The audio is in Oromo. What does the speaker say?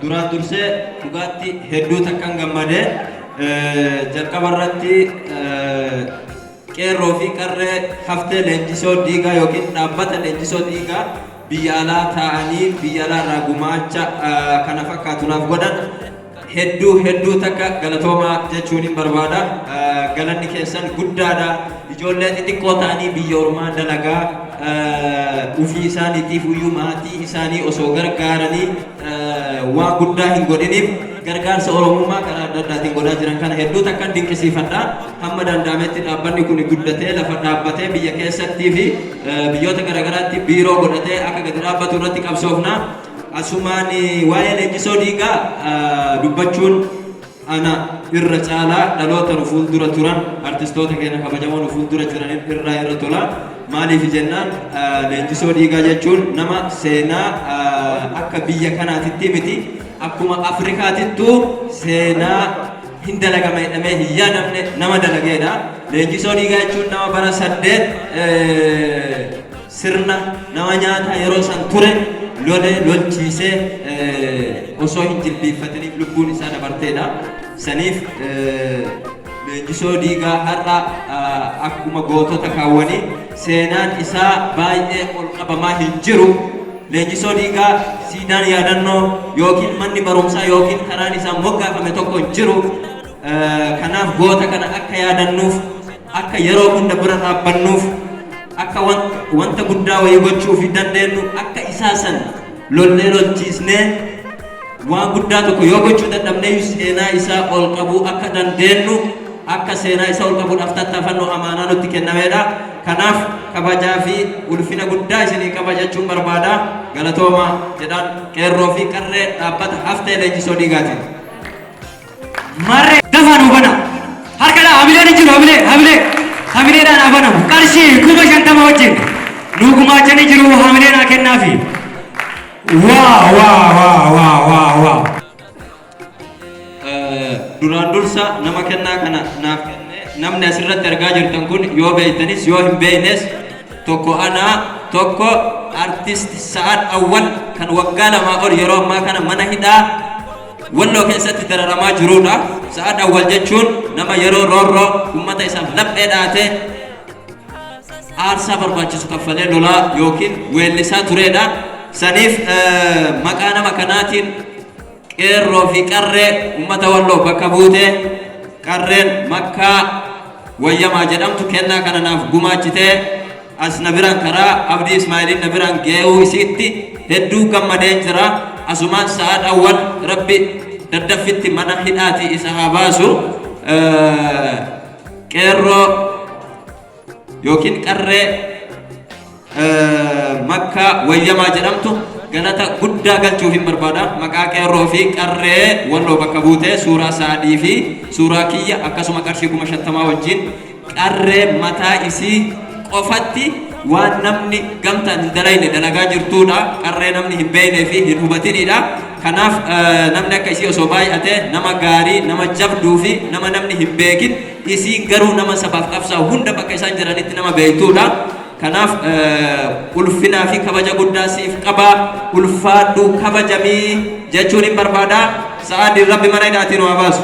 Duraan dursee dhugaatti hedduu takkan gammade. Jalqaba irratti qeerroo fi qarree Haftee Leenjisoo Diigaa yookiin dhaabbata Leenjisoo Diigaa biyya alaa taa'anii biyya alaa irraa gumaacha kana fakkaatu naaf godhan hedduu hedduu takka galatoomaa jechuun hin barbaada. Galanni keessan guddaadha. Ijoollee xixiqqoo ta'anii biyya ormaa dalagaa ufii isaaniitiif iyyuu maatii isaanii osoo gargaaranii waan guddaa hin godhiniif gargaarsa Oromummaa karaa adda addaatiin godhaa jiran kana hedduu takkan dinqisiifadha. Hamma danda'ametti dhaabbanni kun guddatee lafa dhaabbatee biyya keessattii fi biyyoota garaagaraatti biiroo godhatee akka gadi dhaabbatu irratti qabsoofna. Asumaan waa'ee Leenjisoo Diigaa dubbachuun ana irra caalaa dhaloota nu fuuldura turan, artistoota keenya kabajamoo nu fuuldura jiran irraa irra tola. Maaliif jennaan, Leenjisoo Diigaa jechuun nama seenaa akka biyya kanaatitti miti, akkuma Afrikaatittuu seenaa hin dalagama jedhamee hin yaadamne nama dalageedha. Leenjisoo Diigaa jechuun nama bara 8 sirna nama nyaataa yeroo san ture lolee lolchiisee osoo hin jilbiiffatiniif lubbuun isaa dabarteedha. Saniif Leenjisoo Diigaa har'a akkuma gootota kaawwanii seenaan isaa baay'ee ol qabamaa hin jiru. Leenjisoo Diigaa siidaan yaadannoo yookiin manni barumsaa yookiin karaan isaa moggaafame tokko hin jiru. Kanaaf goota kana akka yaadannuuf, akka yeroo hunda bira dhaabbannuuf, akka wanta guddaa wayii gochuuf dandeenyu, akka isaa san lollee lolchiisnee waan guddaa tokko yoo gochuu dadhabnee seenaa isaa ol qabuu akka dandeenyu, akka seenaa isaa ol qabuudhaaf tattaafannu amaanaa nutti kennameedha. Kanaaf kabajaa fi ulfina guddaa isinii qaba jechuun barbaada. Galatooma jedhaan qeerroo fi qarree dhaabbata Haftee Leenjisoo Diigaatiin. Marree dafaa nuu bana. Harkadhaa, hamileen hin jiru, hamilee, hamilee, hamileedhaan haa banamu. Qarshii 50,000 wajjin nuu gumaachanii jiru, hamileen haa kennaafi. Waa waa waa waa waa waa. Duraan dursa nama kennaa kana naaf kenne, namni asirratti argaa jirtan kun yoo beektanis yoo hin beeknes, tokko anaa, tokko artist Sa'ad Awwal kan waggaa 2 ol yeroo ammaa kana mana hidhaa Walloo keessatti dararamaa jiruudha. Sa'ad Awwal jechuun nama yeroo roorroo uummata isaaf laphee dhaatee aarsaa barbaachisu kaffalee lolaa yookiin weellisaa tureedha. Saniif maqaa nama kanaatiin qeerroo fi qarree uummata Walloo bakka buutee qarreen Makkaa Wayyamaa jedhamtu kennaa kana naaf gumaachitee as na biraan karaa Abdii Ismaa'iliin na biraan ge'uu isiitti hedduu gammadeen jira. Asumaan Sa'aad Awwal Rabbi daddaffitti mana hidhaatii isa haa baasu. Qeerroo yookiin qarree Makkaa Wayyamaa jedhamtu galata guddaa galchuuf hin barbaada. Maqaa qeerroo fi qarree Walloo bakka buutee suuraa Sa'adii fi suuraa kiyya akkasuma qarshii 50,000 wajjin qarree mataa isii qofatti waan namni gamtaan hin dalayne dalagaa jirtuudha. Qarree namni hin beeknee fi hin hubatinidha. Kanaaf namni akka isii osoo baay'ate, nama gaarii, nama jabduu fi nama namni hin beekin, isiin garuu nama sabaaf qabsaa'u hunda bakka isaan jiranitti nama beektuudha. Kanaaf ulfinaa fi kabaja guddaa siif qaba. Ulfaadhu, kabajamii jechuun hin barbaada. Sa'aadiin Rabbi mana hidhaatii nu haa baasu.